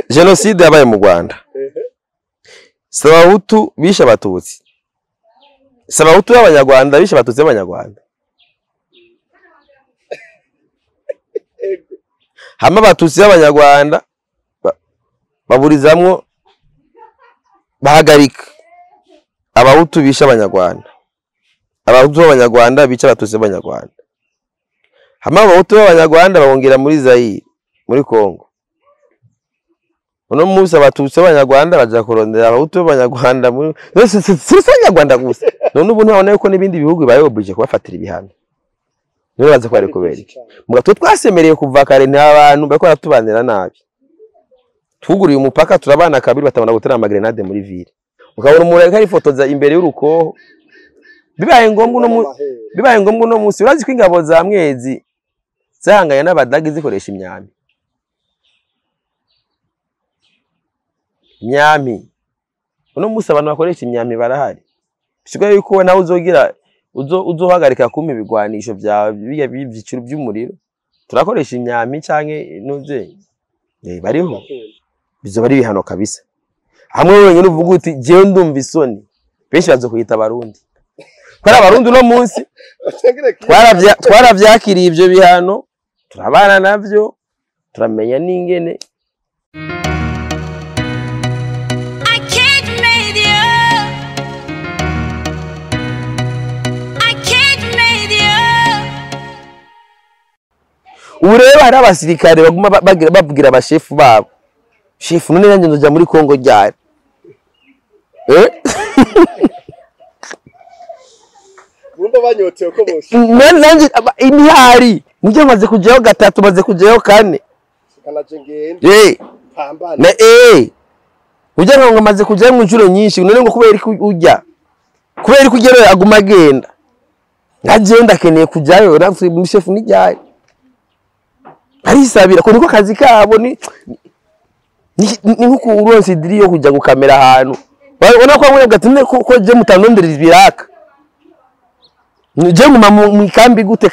Jenoside yabaye mu Rwanda. Si abahutu bishe abatutsi, si abahutu b'abanyarwanda bishe abatutsi b'abanyarwanda. Hama abatutsi b'abanyarwanda baburizamwo bahagarika abahutu bishe abanyarwanda, abahutu b'abanyarwanda bica abatutsi b'abanyarwanda. Hama abahutu b'abanyarwanda babongera muri Zaire, muri Congo. Uno munsi abatutsi b'abanyarwanda baja kurondera abahutu b'abanyarwanda muri si abanyarwanda gusa. None ubu ntabona yuko n'ibindi bihugu bibaye obligé kubafatira ibihano. Nibo baza ko ari kubera iki? Muga twe twasemereye kuva kare, nta bantu bariko baratubanira nabi. Tuguriye umupaka turabana kabiri, batabona gutera amagrenade muri ville. Ukabona umuntu ariko arifotoza imbere y'urukoho. Bibaye ngombwa uno munsi, urazi ko ingabo za Mwezi zahanganye n'abadagi zikoresha imyambi. Imyambi. Uno munsi abantu bakoresha imyambi barahari. Bisigaye yuko we nawe uzogira uzohagarika kumpa ibigwanisho byawe biya byiciro by'umuriro. Turakoresha imyambi canke nuze. Bariho. Bizoba ari bihano kabisa. Hamwe wenyine uvuga uti jewe ndumva isoni. Benshi bazokwita abarundi. Kwari abarundi uno munsi twaravyakiriye ivyo bihano, turabana navyo, turamenya n'ingene. I can't make you. I can't make you. Ubu rero hari abasirikare baguma babwira abashefu babo, shefu none nanjye nzoja muri Congo ryari? Urumva banyotewe ko bose. None nanjye imihari mujye maze kujayo gatatu, maze kujayo kane. Kanaje ngende. Pambana. Na ujya ngo maze kujayo mu nshuro nyinshi, none ngo kubera ko ujya. Kubera ko ugera aguma agenda. Nkaje ndakeneye kujayo, nafse mu shefu nijyaye. Arisabira ko niko kazi kabo ni nkuko uronse idiri yo kujya gukamera ahantu. Ubona ko bamwe ati ko je mutandondereza ibiraka. Nje nguma mu kambi gute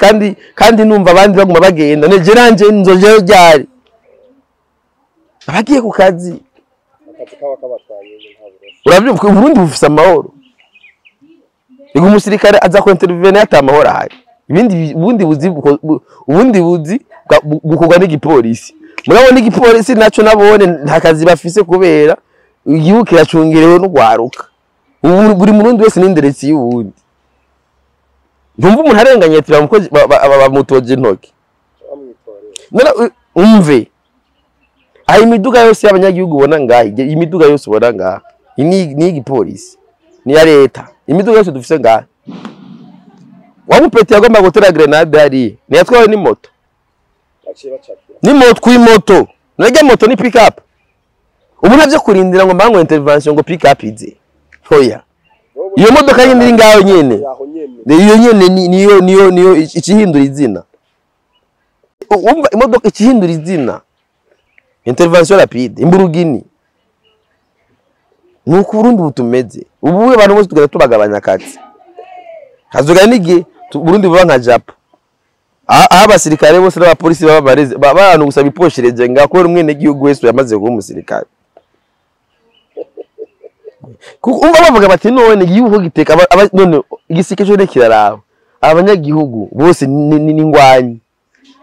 kandi numva abandi baguma bagenda. Ne nanje nzojeyo ryari? Abagiye ku kazi. Akazi kaba kabatwaye nta burose. Urabyumva Burundi bufise amahoro. Ego umusirikare aza ko intervene ata amahoro ahari. Ibindi ubundi buzi bukorwa n'igipolisi. Murabona igipolisi naco nabone nta kazi bafise kubera igihugu kiracungerewe n'ugwaruka. Buri murundi wese n'inderetse y'ubundi. Ntumva umuntu arenganye ati bamutoje intoki. None umve. Aho imiduga yose y'abanyagihugu ubona ngaha, imiduga yose ubona ngaha ni igipolisi, ni ya leta. Imiduga yose dufise ngaha. Wamupeti yagomba gutera grenade hariya, ntiyatwawe n'imoto. Ni moto kuri moto. Nurya moto ni pick up. Ubu ntavyo kurindira ngo mbango intervention ngo pick up ize. Hoya. Iyo modoka nyine iri ngaho nyene. Iyo nyene niyo ikihindura izina. Umva imodoka ikihindura izina. Intervention rapide, imburugini. Nuko Burundi butumeze. Ubu abantu bose tugenda tubagabanya akazi. Hazoga nigi Burundi buba nka Japan. Aho abasirikare bose n'abapolisi baba bareze abantu gusa biposhereje nga kubera umwene gihugu wese yamaze kuba umusirikare. Kuko umva bavuga bati none igihugu giteka none igisike cyo kiraraba. Abanyagihugu bose ni ngwanyi.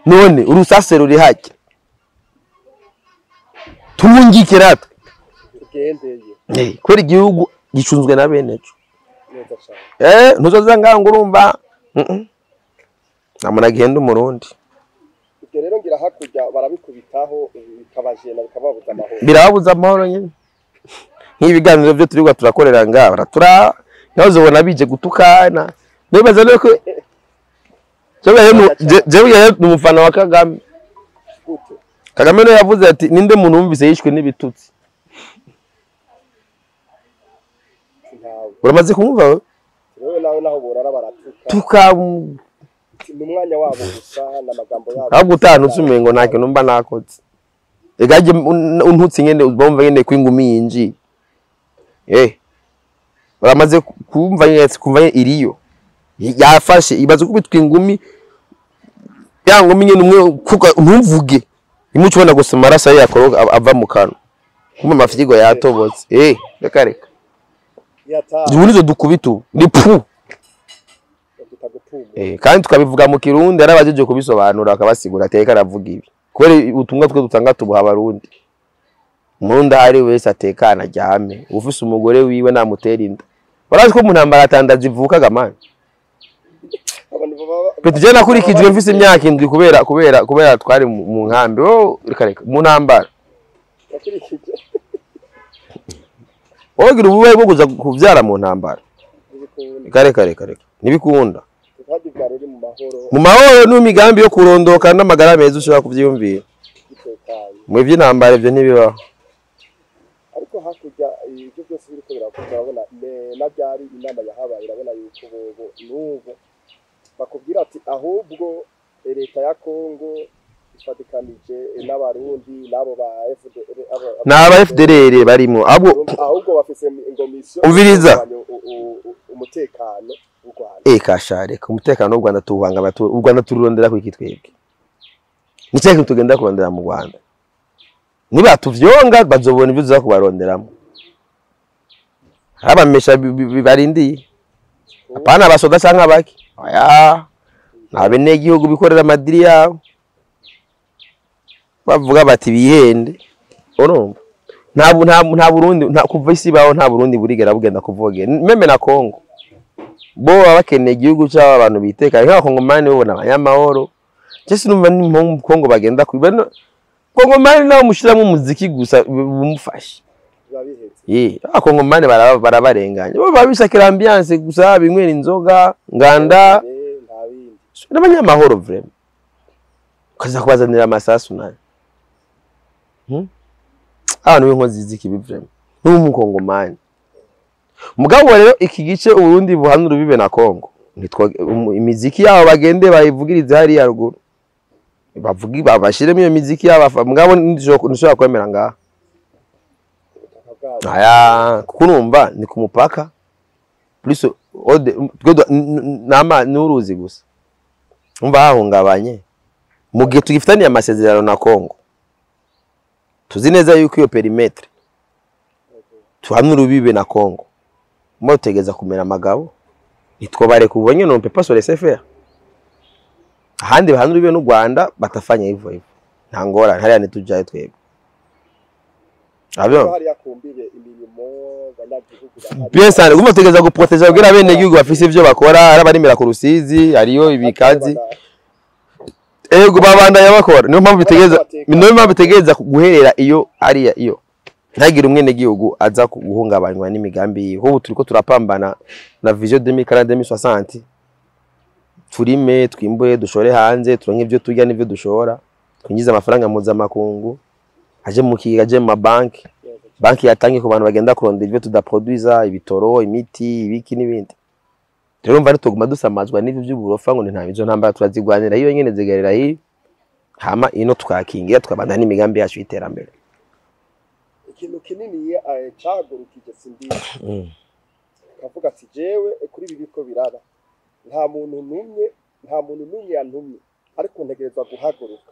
None urusase ruri hake. Tumungikira tugendeye. Kubera igihugu gicunzwe na bene cyo. Ntuzoza ngaho urumva. Namuna genda umurundi. Ibyo rero ngira hakurya barabikubitaho bikabajena bikababuza amahoro. Birababuza amahoro nyine. Nk'ibiganiro byo turigwa turakorera ngaha baratura ntazobona bije gutukana. Nibaza nuko jewe n'umufana wa Kagame. Kagame no yavuze ati ninde muntu wumvise yishwe n'ibitutsi. Uramaze kumva we? Wewe nawe naho borara baratuka. Tuka n'umwanya wabo gusa n'amagambo yabo. Ahubwo utanutse umengo nta kintu mba nakoze. Egaje untutse nyene ubumva nyene kwingumi yinji. Uramaze kumva nyene kumva iriyo. Yafashe ibaze kubitwa ingumi. Ya ngumi nyene umwe kuko ntumvuge. Imuco ubona gusa amaraso yakoroga ava mu kanwa. Kuma amafyigo yatobotse. Reka reka. Yata. Ubu nizo dukubita ubu. Ni pu. Babyita gupfumura. Kandi tukabivuga mu Kirundi, ari abajeje kubisobanura bakabasigura ateka aravuga ibi. Kubera ubutumwa twe dutanga tubuha Abarundi. Umurundi aho ari wese atekana aryame. Ufise umugore wiwe namutera inda. Urazi ko mu ntambara atanda zivukaga man. Abantu baba Pete je nakurikijwe mfise imyaka 7 kubera twari mu nkambi. Oh, reka reka mu ntambara. Yakurikije. Wogira ububaye bwo kuza kuvyara mu ntambara. Ntibikunda. Reka reka reka reka. Ntibikunda. Tukabyara uri mu mahoro. Mu mahoro n'imigambi yo kurondoka n'amagara meza ushobora kuvyiyumvira. Bitekanye. Mu vy'intambara ivyo ntibibaho. Ariko hakurya ibyo byose biriko biravuga, urabona na byari inama yahabaye, urabona yuko bobo n'ubu bakubwira ati ahubwo leta ya Kongo ifatikanije n'Abarundi n'abo ba FDR N'aba FDLR barimo abo ahubwo bafise ngo mission Umviriza. umutekano w'u Rwanda. Kasha reka umutekano w'u Rwanda tuwuhanga u Rwanda tururondera kwiki twebwe. Ni cyo kintu tugenda kurondera mu Rwanda. Niba tuvyonga bazobona ibyo tuza kubaronderamo. Abamesha barindiye. Apana abasoda canke abaki. Oya. Abenegihugu bikorera amadiri yabo. Bavuga bati bihende. Urumva? Nta Burundi nta kuva isi baho nta Burundi burigera bugenda kuvogera. Même na Kongo. Bo baba bakeneye igihugu cy'abo abantu bitekanye nk'abakongomani bo n'abanyamahoro. Je sinumva n'impamvu Kongo bagenda kwiba. Kongomani nawe mushiramo umuziki gusa bumufashe. Biba biheze. Abakongomani barabarenganya. Bo babishakira ambiance gusa, binywera inzoga, nganda, Nta bindi. n'abanyamahoro vraiment. Ukaza kubazanira amasasu nayo. Abantu b'inkozi z'ikibi vraiment. N'umukongomani. Mugabo rero iki gice Uburundi buhana urubibe na Kongo. Nitwa imiziki yabo bagende bayivugirize hariya ruguru. Bavugi babashiremo iyo miziki yabo, mugabo nishobora kwemera ngaha. Ubutaka bwabo. Aya, kuko urumva ni ku mupaka. Plus ode twe nama n'uruzi gusa. Umva hahungabanye. Mu gihe tugifitaniye amasezerano na Kongo. Tuzi neza yuko iyo périmètre tuhamwe urubibe na Kongo. Mo tegeza kumera amagabo. Nitwobareka ubonye, non peut pas se laisser faire. Ahandi bahana urubibe n'u Rwanda batafanya hivyo hivyo. Nta ngorane hariya ntitujayo twebwe. Abyo. Hariya kumbibe imirimo abanyagihugu bahari. Bien sana, guma tegeza guproteger kugira abene gihugu bafise ivyo bakora, ari abarimira ku Rusizi, hariyo ibikazi. Ego babandanya bakora. Niyo mpamvu bitegeza guherera iyo ariya iyo. Ntagire umwene gihugu aza guhungabanywa n'imigambi yiwe. Ubu turiko turapambana na vision 2040 2060. Turime, twimbure, dushore hanze, turonke ivyo turya n'ivyo dushora. Twinjize amafaranga mpuzamakungu. Aje mu kigega, aje mu mabanki. Banki yatangiye ku bantu bagenda kurondera ivyo tudaproduiza, ibitoro, imiti, ibiki n'ibindi. Rero umva ntituguma dusamazwa n'ivyo vy'uburofa ngo ni nta izo ntambara turazigwanira iyo nyene zigarira hiyo. Hama ino tukakingira tukabandanya n'imigambi yacu y'iterambere. Ikintu kinini cahagurukije Simbizi, kavuga ati jewe kuri ibi biko biraba nta muntu n'umwe yantumye, ariko ntegerezwa guhaguruka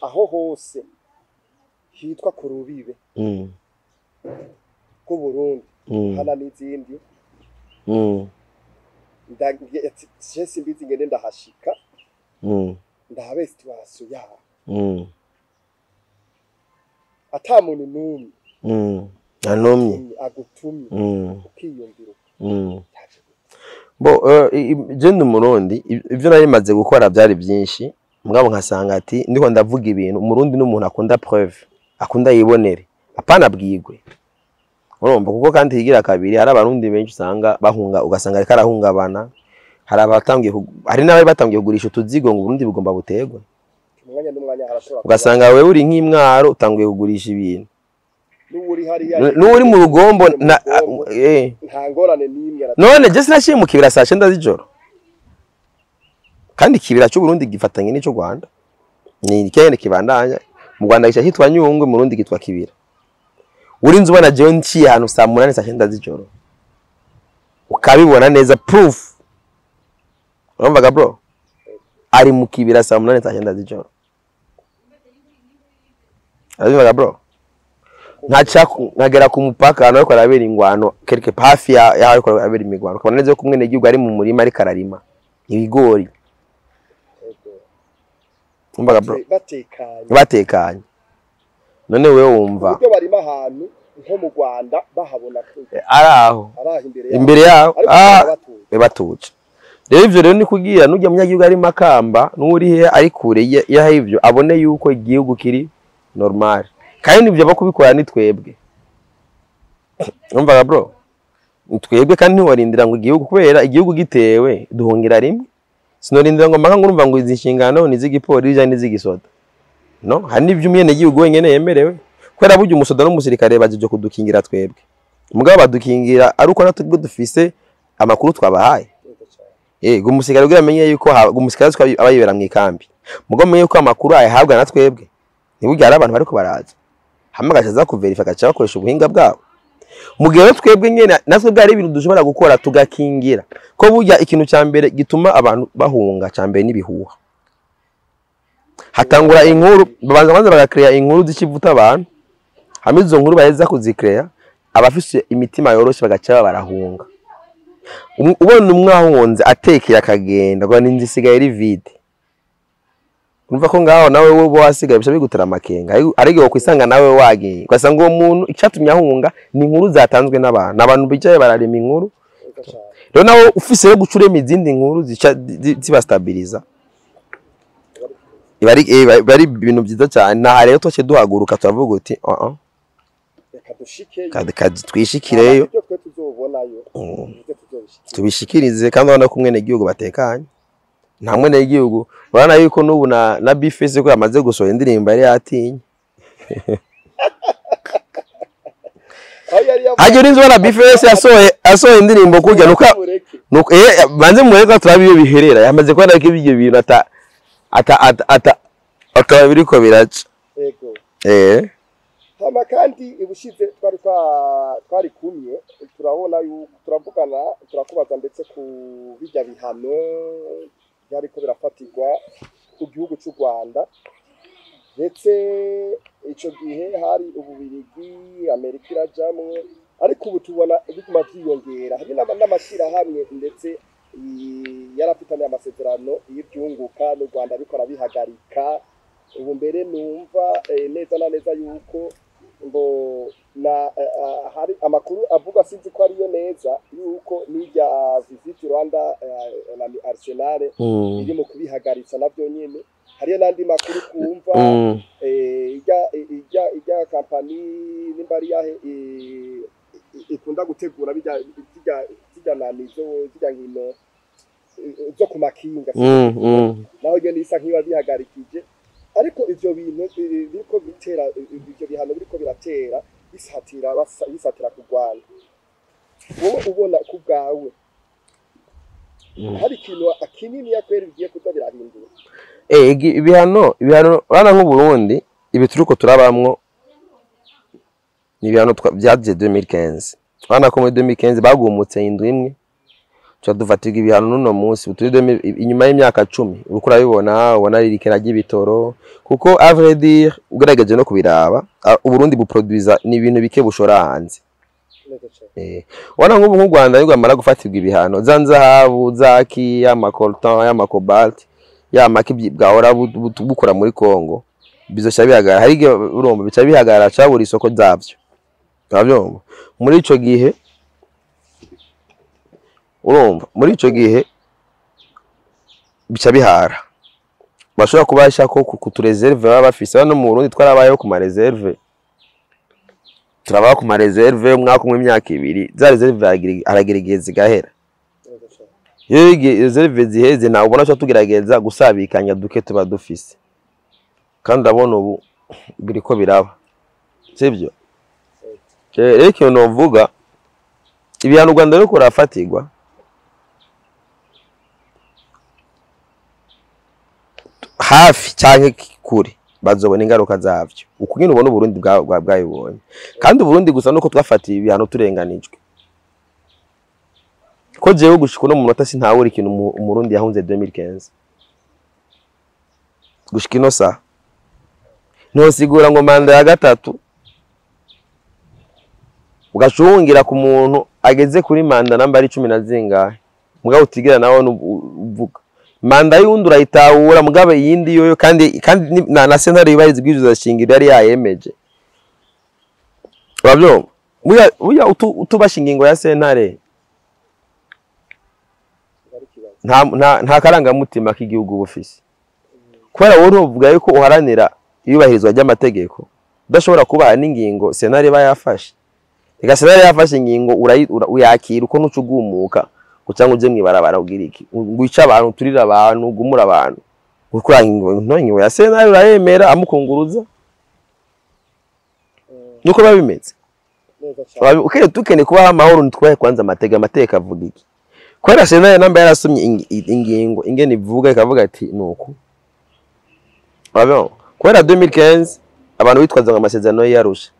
aho hose hitwa ku rubibe rw'Uburundi hana n'izindi. Ati, je Simbizi ngende ndahashika ndahabe situation yaho ata muntu n'umwe Anumye. agutumye, ukiyumvira yaje gute? Bo je ndi Umurundi, ivyo nari maze gukora byari byinshi, mugabo nkasanga ati ndiko ndavuga ibintu, Umurundi n'umuntu akunda preuve, akunda yibonere, apana bwigwe. Urumva kuko kandi higira kabiri hari Abarundi benshi usanga bahunga, ugasanga ariko arahungabana, hari abatangiye hari n'abari batangiye kugurisha utuzigo ngo Uburundi bugomba butegwe. Umwanya n'umwanya harashobora kuba Ugasanga wewe uri nk'imwaro utangiye kugurisha ibintu. N'uwuri hariya N'uri mu rugombo na Rugombo, nta ngorane n'imwe None je sinashiye mu kibira saa 9 z'ijoro. Kandi ikibira cy'u Burundi gifatanye n'icyo Rwanda. Ni kene kibandanya. Mu Rwanda gica hitwa Nyungwe, mu Burundi kitwa Kibira. Urinze ubona jewe nciye ahantu saa 8 saa 9 z'ijoro. Ukabibona neza proof. Urumvaga bro? Ari mu kibira saa 8 saa 9 z'ijoro. Urumvaga bro? Nkaca nkagera ku mupaka ahantu hariko harabera ingwano, quelque part hafi y'aho hariko harabera imigwano, ukabona neza ko umwenegihugu ari mu murima ariko ararima ibigori. Umvaga bro? Batekanye. Batekanye. None wewe wumva uburyo barima ahantu nko mu Rwanda bahabona kure, ari aho ari aho imbere yabo, imbere yaho, ariko batuje. Batuje. Rero ivyo rero ni kugira n'urya munyagihugu ari Makamba n'uri he ari kure y'aho ivyo, abone yuko igihugu kiri normal. Kandi nivyo abo kubikora ni twebwe. Umvaga bro? Ni twebwe, kandi ntiwarindira ngo igihugu, kubera igihugu gitewe duhungira rimwe. Sinorindira ngo mpaka ngo urumva ngo izi nshingano ni iz'igipolisi canke n'iz'igisoda. No, hari n'ivyo umwenegihugu wenyene yemerewe. Kubera burya umusoda n'umusirikare bajeje kudukingira twebwe. Mugabo badukingira ari uko natwe dufise amakuru twabahaye. Yego, umusirikare kugira amenye yuko umusirikare azwi ko aba yibera mu ikambi. Mugabo amenye yuko amakuru ayahabwa na twebwe. Ntiburya hari abantu bariko baraza. Hama agaca aza kuverifa, agaca bakoresha ubuhinga bwabo. Mu gihe rero twebwe nyene natwe bwari ibintu dushobora gukora tugakingira. Ko burya ikintu ca mbere gituma abantu bahunga ca mbere n'ibihuha. Hatangura inkuru, babanza banza bagakreya inkuru z'ikivuta abantu. Hama izo nkuru baheza kuzikreya, abafise imitima yoroshe bagaca barahunga. Ubona umwe ahunze atekeye akagenda ngo n'inzu isigaye iri vide, urumva ko ngaho nawe wowe wasigaye bica bigutera amakenga. Ariko wokwisanga nawe wagiye ugasanga uwo muntu icatumye ahunga ni inkuru zatanzwe n'abantu, abantu bicaye bararema inkuru. Rero nawe ufise yo guca urema izindi nkuru zica zibastabiliza, iba ari ibintu byiza cyane. Naha rero twaciye duhaguruka turavuga uti uh Reka dushikeyo. Twishikireyo. Ibyo twe tuzobonayo, ibyo tuzobishikira. Tubishikirize. Kandi urabona ko umwenegihugu batekanye, nta mwenegihugu, urabona yuko n'ubu na Bifese ko yamaze gusohora indirimbo yari yatinye. Aho yari yavuze. Hajya urinzi ubona Bifese asohoye indirimbo kurya nuko Mureke. Nuko banze mureka turabe iyo biherera. Yamaze kubona ko ibyo bintu ata akaba biriko biraca. Yego. Hama kandi ubushize twari kumwe, turabona yuko turavugana, turakubaza ndetse ku bijya bihano byariko birafatirwa ku gihugu cy'u Rwanda. Ndetse ico gihe hari Ububirigi, Amerika irajamwo, ariko ubu tubona biguma vyiyongera. Hari n'amashirahamwe ndetse yarafitaniye amasezerano y'ivyunguka n'u Rwanda, ariko arabihagarika. Ubu mbere numva neza na neza yuko ngo na hari amakuru avuga, sinzi ko ariyo neza, yuko n'irya Visit Rwanda na Arsenal iri mu kubihagaritsa navyo nyene. Hariyo n'andi makuru kumva ijya kampani nimba ari yahe ikunda gutegura bijya bijya nani zo zijya nkino zo ku makinga, naho nyene isa nk'iba bihagarikije. Ariko ivyo bintu biriko bitera, ivyo bihano biriko biratera bisatira ku Rwanda, wowe ubona ku bwawe hari ikintu kinini kweri bigiye kuza birahindura? Ibihano urabona nk'u Burundi ibi turiko turabamwo ni ibihano vyaje 2015. Urabona ko muri 2015 bagumutse indwi imwe, tuca dufatirwa ibihano. N'uno munsi ubu turi inyuma y'imyaka 10, uriko urabibona, ubona irikena ry'ibitoro. Kuko à vrai dire, ugerageje no kubiraba, Uburundi buproduiza ni ibintu bike bushora hanze. Neza cane. Ubona nk'ubu nk'u Rwanda nibwo bamara gufatirwa ibihano, za nzahabu zaki, y'ama coltan, y'ama cobalt, y'amaki bwahora bukora muri Congo, bizoca bihagarara. Hari igihe urumva bica bihagarara, cabura isoko zavyo, uravyumva? Muri ico gihe, urumva, muri ico gihe bica bihara, bashobora kubasha ko ku réserve baba bafise. Hano mu Burundi twarabayeho ku ma réserve, turabaho ku ma réserve umwaka umwe, imyaka 2. Za réserve haragira igihe zigahera. Neza cane. Iyo réserve ziheze, nawe ubona co tugerageza gusabikanya duke tuba dufise. Kandi ndabona ubu biriko biraba, sivyo? Rero ikintu novuga, ibihano u Rwanda ruriko rurafatirwa hafi canke kure, bazobona ingaruka zavyo uko nyene ubona Uburundi bwabibonye. Kandi Uburundi gusa nuko twafatiye ibihano turenganijwe, ko jewe gushika uno munota sintawura ikintu Umurundi yahunze 2015 gushika ino saha. Ntosigura ngo manda ya gatatu Ugacungira ku muntu ageze kuri manda namba ari 10 na zingahe, mugabo utigera nawe uvuga manda y'undi urayitahura, mugabo iyindi yoyo kandi na sentare yubahiriza ibwirizwa shingiro yari yayemeje. Urabyumva? Buya utubasha ingingo ya sentare nta karangamutima k'igihugu bufise, kubera wowe uvuga yuko uharanira iyubahirizwa ry'amategeko udashobora kubaha n'ingingo sentare iba yafashe. Reka sentare yafashe ingingo uyakira uko nucugumuka cyangwa uje mwibarabara ugira iki, ngwica abantu, uturira abantu, ugumura abantu, ukora ingingo ya sentare urayemera amukunguruza, nuko biba bimeze. Ukeye tukene kubaha amahoro nitwaye kwanza amategeko avuga iki, kubera sentare namba yarasomye ingingo ingene ivuga ikavuga ati nuko. Kubera 2015 abantu bitwaza amasezerano y'Arusha,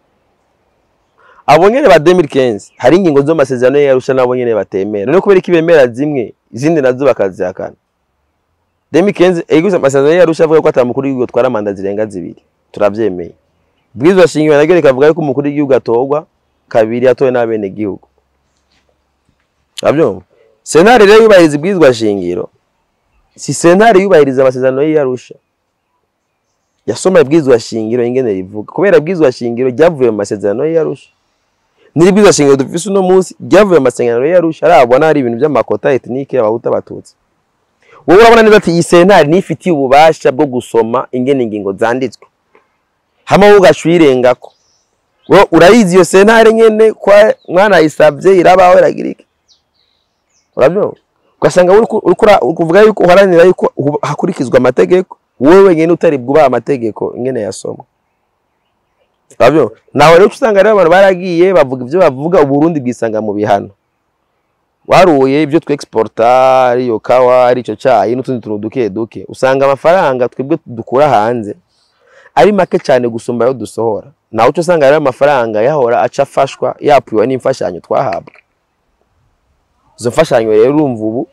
abo nyene ba 2015 hari ingingo zo masezerano y'Arusha nabo nyene batemera. None kubera iki bemera zimwe izindi nazo bakazihakana? 2015 ego amasezerano y'Arusha avuga ko atamukuru w'igihugu twara manda zirenga 2, turavyemeye. Bwizwa shingiro naryo rikavuga yuko umukuru w'igihugu atorwa kabiri atowe n'abene gihugu. Uravyumva? Sentare rero yubahiriza ibwirizwa shingiro, si sentare yubahiriza amasezerano y'Arusha. Yasoma ibwirizwa shingiro ingene rivuga, kubera ibwirizwa shingiro ryavuye mu masezerano y'Arusha. Niri bwirizwa shingiro dufise uno munsi ryavuye mu masezerano y'Arusha, arabona ari ibintu by'amakota ethnike y'abahuta abatutsi. Wowe urabona neza ati iyi sentare nifitiye ububasha bwo gusoma ingene ingingo zanditswe, hama wowe ugacwirengako. Wowe urayizi iyo sentare nyene kwa mwana ayisavye irabaho iragira iki? Urabyumva? Ugasanga uriko yuko uharanira yuko hakurikizwa amategeko, wowe wenyene utari bwubaha amategeko ingene yasomwa. Urabyumva? Naho rero usanga rero abantu baragiye bavuga ivyo bavuga, Uburundi bwisanga mu bihano. Waruye ibyo twe exporta ariyo kawa ari ico cayi n'utundi tuntu duke duke, usanga amafaranga twebwe dukura hanze ari make cyane gusumba ayo dusohora. Naho uco usanga rero amafaranga yahora aca afashwa yapuwe n'imfashanyo twahabwa. Izo mfashanyo rero urumva ubu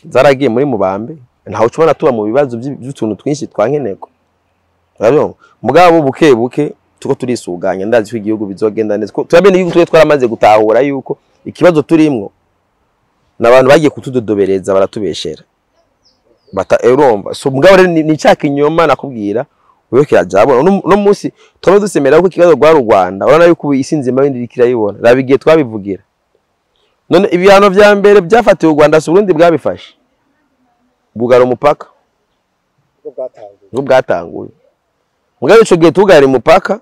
zaragiye muri mubambe, ntaho ucubona tuba mu bibazo by'utuntu twinshi twankeneko. Urabyumva? Mugabo buke buke tuko turisuganya, ndazi ko igihugu bizogenda neza. Ko turabene igihugu twe twaramaze gutahura yuko ikibazo turimwo nabantu bagiye kutudodobereza baratubeshera. Bata urumva. So mugabo rero ni caka inyoma nakubwira wewe kirajabona. No munsi twaba dusemera ko ikibazo rwa Rwanda, urabona yuko isi nzima bindi kirayibona. Rabigiye twabivugira. None ibihano vya mbere byafatiwe u Rwanda si Burundi bwabifashe. Bugara umupaka. Ubwo bwatanguye. Mugabo ico gihe tugara umupaka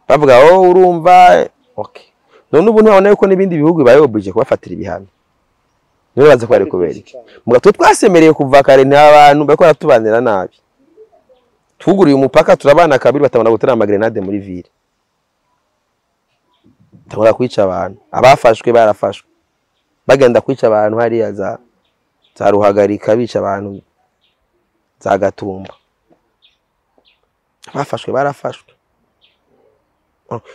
bavuga oh urumva okay. None ubu ntabona yuko nibindi bihugu bayobuje kubafatira ibihano. Niyo baza kwari kubera iki? Mugabo twe twasemereye kuva kare nta bantu bariko baratubanira nabi. Tuguriye umupaka turabana kabiri batabona gutera amagrenade muri ville. Tabona kwica abantu, abafashwe barafashwe. Bagenda kwica abantu hariya za Ruhagarika, bica abantu za Gatumba. Abafashwe barafashwe.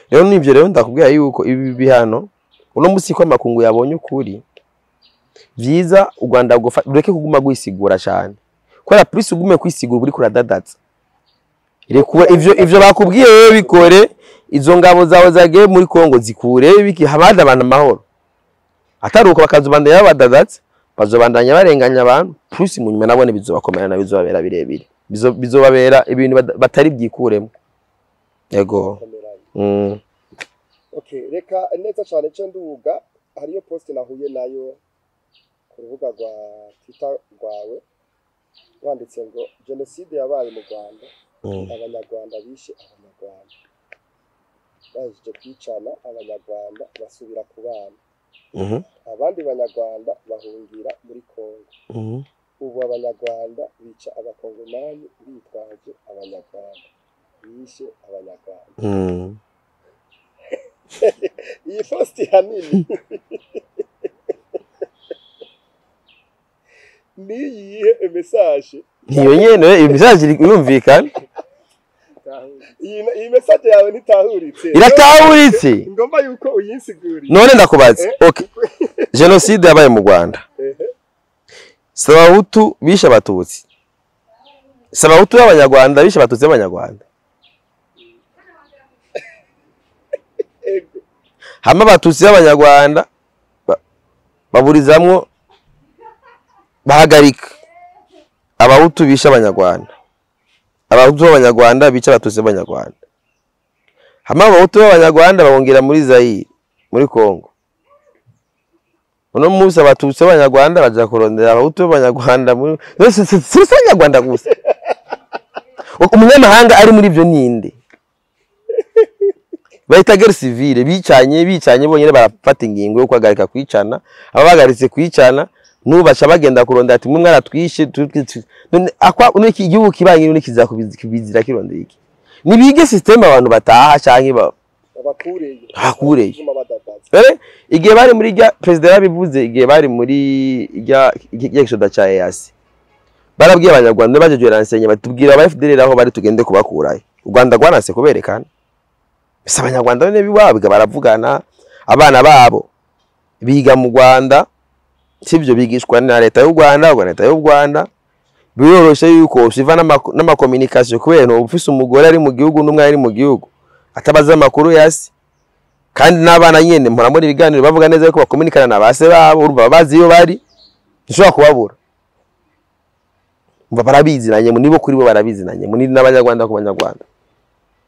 Rero nivyo rero ndakubwira yuko ibi bihano uno musi ko amakungu yabonye ukuri, vyiza u Rwanda rureke kuguma gwisigura cyane. Kubera plus ugume kwisigura uri kuradadatsa. Rekura ivyo bakubwiye wewe bikore, izo ngabo zawe zagiye muri Kongo zikure biki habada abantu amahoro. Ataruko bakazubandanya badadatsa, bazobandanya barenganya abantu, plus mu nyuma nabone bizobakomerana bizobabera birebire. Bizobabera ibintu batari byikuremo. Yego. Okay, reka neza cyane cyo nduga hariyo post nahuye nayo ku rubuga rwa Twitter rwawe wanditse ngo genocide yabaye mu Rwanda, abanyarwanda bishe abanyarwanda, baje kwicana abanyarwanda basubira kubana, abandi banyarwanda bahungira muri Kongo, ubu abanyarwanda bica abakongomani bitwaje abanyarwanda bishe abanyarwanda. Iyi post hanini ni iyihe message? Niyo nyene iyi message irumvikana. Iyi message yawe ntitahuritse. Iratahuritse. Ngomba yuko uyinsiguriye. None ndakubaza. Okay. Genocide yabaye mu Rwanda. Sabahutu bishe abatutsi. Sabahutu b'abanyarwanda bishe abatutsi b'abanyarwanda. Hama abatutsi b'abanyarwanda baburizamwo, bahagarika abahutu bisha abanyarwanda, abahutu b'abanyarwanda bica abatutsi b'abanyarwanda. Hama abahutu b'abanyarwanda babongera muri Zaire, muri Congo. Uno munsi abatutsi b'abanyarwanda baja kurondera abahutu b'abanyarwanda muri si abanyarwanda gusa. Umunyamahanga ari muri ivyo ninde? Bahita guerre civile, bicanye bicanye bonyene, barafata ingingo yo guhagarika kwicana. Aba bahagaritse kwicana, n'ubu baca bagenda kurondera ati mwe mwaratwishe. None akwa none iki gihugu kibanyi none kiza kubizira kirondera iki? Nibige système abantu bataha canke babakureyo. Bakureyo. Guma badadaza. Dore igihe bari muri rya perezida yarabivuze, igihe bari muri rya gisoda ca EAC, barabwiye abanyarwanda bajeje renseignement, batubwira aba FDLR aho bari tugende kubakurayo. U Rwanda rwaranse kuberekana. Bisa abanyarwanda bene biwabo baravugana, abana babo biga mu Rwanda, sivyo? Bigishwa na leta y'u Rwanda, ubwo leta y'u Rwanda biroroshe yuko usiva n'ama communication, kubera no ufise umugore ari mu gihugu n'umwe ari mu gihugu atabaza amakuru yasi. Kandi n'abana nyene mpora muri ibiganiro bavuga neza yuko bakomunikana na base babo, urumva bazi iyo bari, ntushobora kubabura. Umva barabizinanye nibo, kuri bo barabizinanye muri n'abanyarwanda ku banyarwanda.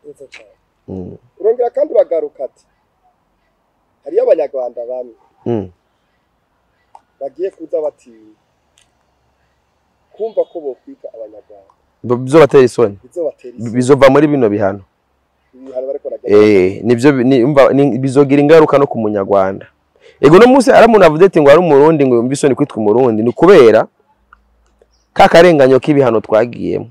Neza cyane. Urongera kandi uragaruka ati hariyo abanyarwanda bamwe bagiye kuza batinya kumva ko bokwita abanyarwanda. Bizobatera isoni. Bizobatera isoni. Bizova muri bino bihano. Ibihano bariko baragenda. Nivyo umva, bizogira ingaruka no ku munyarwanda. Ego, no munsi ari umuntu avuze ati ngo ari umurundi ngo yumve isoni kwitwa umurundi, ni kubera ka karenganyo k'ibihano twagiyemo.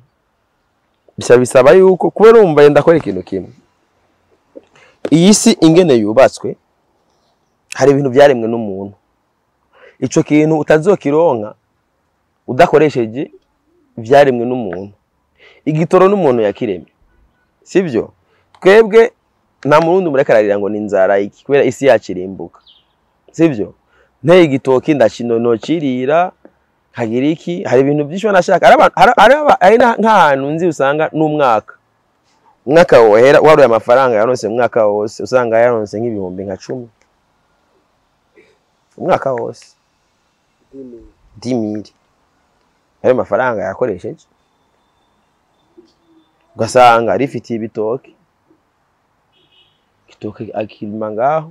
Bisaba yuko kubera umva yenda akora ikintu kimwe. Iyi si ingene yubatswe, hari ibintu byaremwe n'umuntu. Ico kintu utazokironka udakoresheje ivyaremwe n'umuntu. Igitoro n'umuntu yakiremye. Sivyo? Twebwe nta murundi mureka ararira ngo ni inzara iki, kubera isi yacu irimbuka. Sivyo? Nteye igitoki ndakino nocirira nkagira iki, hari ibintu byinshi nashaka. Hari nk'ahantu nzi usanga n'umwaka umwaka wohera waruye amafaranga yaronse mu mwaka wose, usanga yaronse nk'ibihumbi nka 10 umwaka wose. Dimi. 10 000 ayo mafaranga yakoresheje, ugasanga rifitiye ibitoki, igitoki akirima ngaho,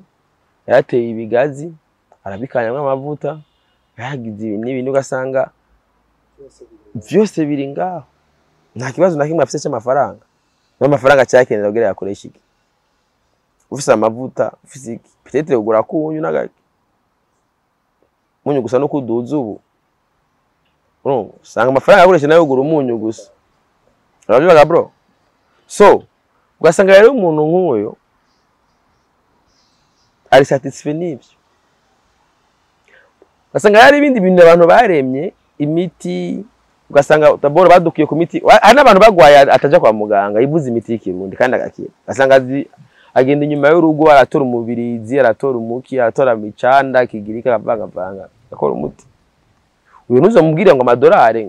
yarateye ibigazi, arabikanyamwo amavuta, yaragize ibi n'ibi, ugasanga byose biri. Vyose biri ngaho, nta kibazo na kimwe afise c'amafaranga. N'amafaranga cyakenera kugira yakoreshe iki? Ufise amavuta, ufise iki, peut-être ugura kunyu n'agaki munyu gusa no kuduza ubu. Urumva usanga amafaranga yakoresha nayo ugura umunyu gusa, urabibaga bro. So ugasanga rero umuntu nk'uyo ari satisfait n'ibyo. Ugasanga hari ibindi bintu abantu baremye, imiti, ugasanga d'abord badukiye ku miti. Hari n'abantu bagwaye ataja kwa muganga, yivuza imiti y'ikirundi kandi agakira. Ugasanga agenda inyuma y'urugo aratora umubirizi, aratora umuki, aratora micanda kigirika, akavangavanga akora umuti. Uyu ntuzomubwire ngo amadolari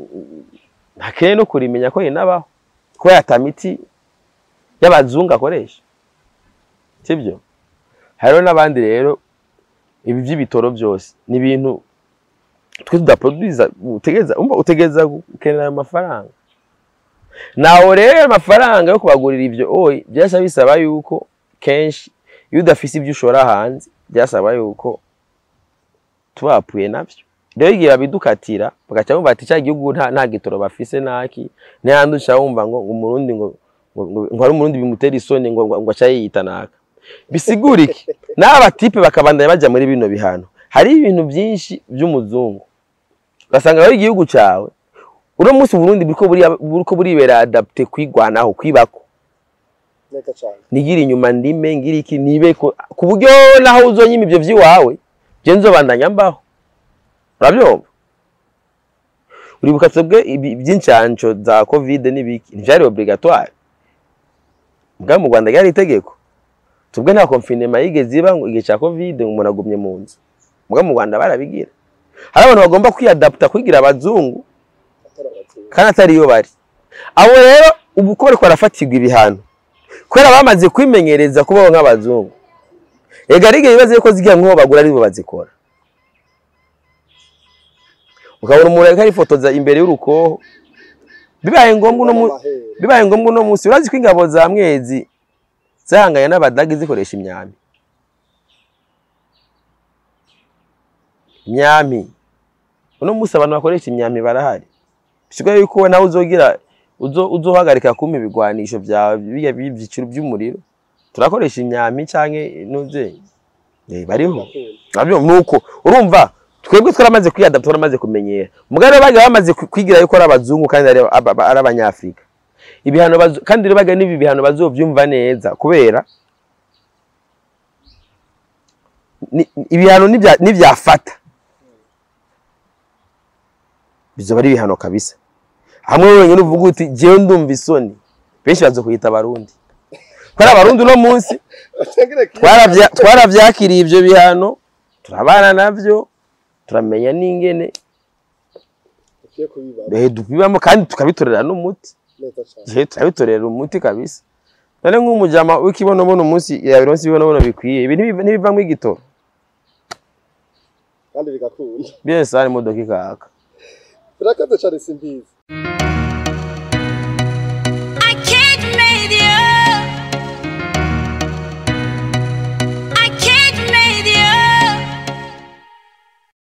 ntakeneye no kurimenya ko yinabaho, kubera ata miti y'abazungu akoresha, sibyo? Hariho n'abandi rero ibi by'ibitoro byose ni ibintu twe tudaproduza. Utegereza, umva, utegereza gukenera ayo mafaranga. Naho rero amafaranga yo kubagurira ibyo oyi byasaba, bisaba yuko kenshi iyo udafise ibyo ushora hanze, byasaba yuko tubapfuye navyo. Rero igihe babidukatira, bagaca bumva ati cya gihugu nta gitoro bafise naki ntihandi, uca wumva ngo umurundi ngo ari umurundi bimutera isoni, ngo aca yiyita naka. Bisigura iki? N'aba types bakabandanya bajya muri bino bihano. Hari ibintu byinshi by'umuzungu, ugasanga rero igihugu cyawe uno munsi Burundi buriko buribera adapté kwigwanaho, kwibako. Neza cyane. Nigira inyuma ndime ngira iki nibe ku buryo naho uzonyima ivyo vy'iwawe, je nzobandanya mbaho. Urabyumva? Uribuka twebwe iby'incanco za Covid n'ibiki ntivyari obligatoire, mbwa mu Rwanda ryari itegeko. Twebwe nta confinement yigeze iba ngo igihe ca Covid ngo umuntu agumye mu nzu, mbwa mu Rwanda barabigira. Hari abantu bagomba kwiyadapta kwigira abazungu atari abazungu kandi atari iyo bari. Abo rero ubu ko bariko barafatirwa ibihano kubera bamaze kwimenyereza kubaho nk'abazungu. Ega rige bibaze ko zigira nko bagura aribo bazikora. Ukabona umuntu ariko arifotoza imbere y'urukoho. Bibaye ngombwa uno bibaye ngombwa uno munsi urazi ko ingabo za Mwezi zahanganye n'abadagi zikoresha imyambi. Imyambi. Uno munsi abantu bakoresha imyambi barahari. Bisigaye yuko nawe uzogira uzohagarika kumpa ibigwanisho byawe bijya byiciro by'umuriro. Turakoresha imyambi canke nuze. Bariho. Nabyo nuko urumva twebwe twaramaze kwiyadapta, twaramaze kumenyera. Mugabo baga bamaze kwigira yuko ari abazungu kandi ari abanyafrika. Ibihano kandi rero baga n'ibi bihano bazovyumva neza kubera ibihano nibyafata bizoba ari ibihano kabisa. Hamwe wenyine uvuga uti jewe ndumva isoni, benshi bazokwita abarundi. Kwari abarundi uno munsi twaravyakiriye ivyo bihano, turabana navyo, turamenya n'ingene dukubibamo kandi tukabitorera n'umuti. Turabitorera umuti kabisa. None nk'umujama w'ikibonobono umunsi yabironse ibibonobono bikwiye, ibi ntibivamwo igitoro kandi bigakunda. Bien sana imodoka ikaka. Birakoze cyane Simbizi.